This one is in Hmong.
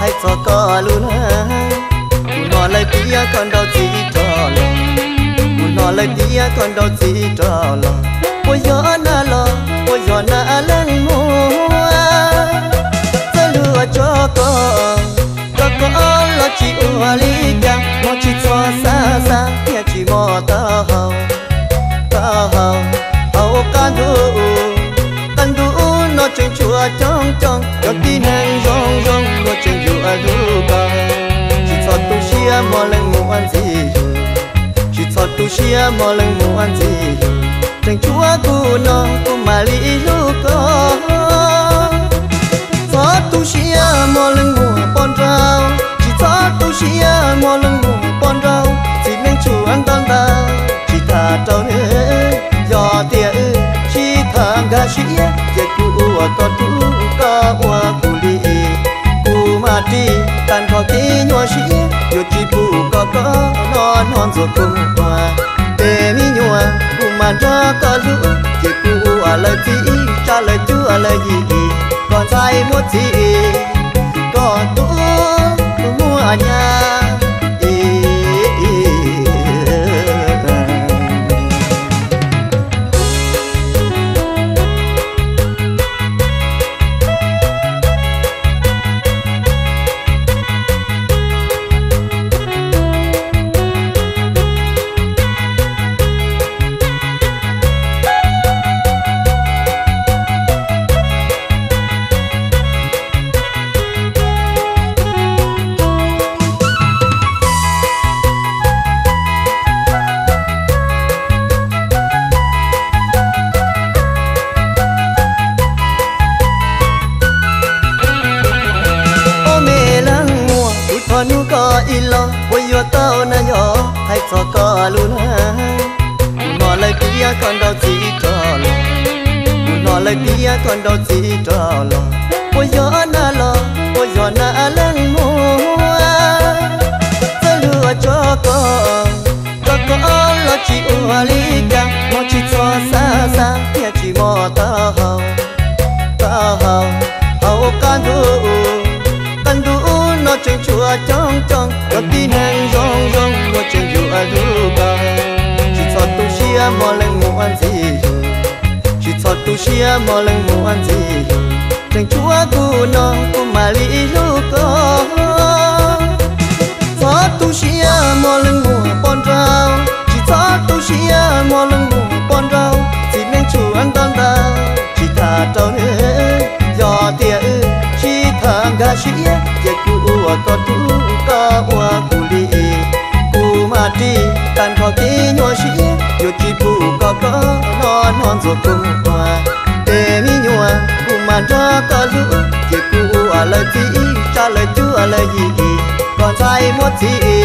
Hais txog koj lub neej, kuv hnov lawv tias koj nrauj txiv rov los, kuv hnov lawv tias koj nrauj txiv rov los, puas yog nag los puas yog nag leej muab txawj luag tso koj, tso koj los tsis ua li cas, hmo tsis txhob xav xav thiaj tsis mob taub hau, taub hau, hauv qab ntuj, qab ntuj no tseem tshuav coob coob cov tib neeg zoo zoo luag tseem yuav hlub koj, tsis txhob tu siab hmo leej muab ntxhi yug, tsis txhob tu siab hmo leej muab ntxhi yug, tseem tshuav kuv no kuv mam li hlub koj. Txhob tu siab hmo leej muab poj nrauj, tsis txhob tu siab hmo leej muab poj nrauj, txiv neej tshuav ntau ntau, tsis tham rau nws, yog tias wb sib tham nkag siab ces kuv ua koj tub, koj ua kuv li, kuv mam ris tag nrho kev nyuaj siab, yuav tsis pub kom koj noj hnov ntxuav kuv ua, ces me nyuam kuv mam nrog koj hlub, ces kuv ua lawv txiv, tsa lawv cuab lawv yim, koj ntxhais muab txiv, koj tub muab nyab. Ob me leej muam, kuv thov hnub koj ib los puas yuav tau na yog hais txog koj lub neej. Kuv hnov lawv tias koj nrauj txiv rov los, kuv hnov lawv tias koj nrauj txiv rov los, puas yog nag los puas yog nag leej muab txawj luag tso koj, tso koj los tsis ua li cas, hmo tsis txhob xav xav thiaj tsis mob taub hau, taub hau, hauv qab ntuj, qab ntuj no tseem tshuav coob coob cov tib neeg zoo zoo luag tseem yuav hlub koj, tsis txhob tu siab hmo leej muab ntxhi yug, tsis txhob tu siab hmo leej muab ntxhi yug, tseem tshuav kuv no kuv mam li hlub koj. Txhob tu siab hmo leej muab poj nrauj, tsis txhob tu siab hmo leej muab poj nrauj, txiv neej tshuav ntau ntau, tsis tham rau nws, yog tias wb sib tham nkag siab ces kuv ua koj tub, koj ua kuv li, kuv mam ris tag nrho kev nyuaj siab, yuav tsis pub kom koj noj hnov ntxuav kuv ua, ces me nyuam kuv mam nrog koj hlub, ces kuv ua lawv txiv, tsa lawv cuab lawv yim, koj ntxhais muab txiv,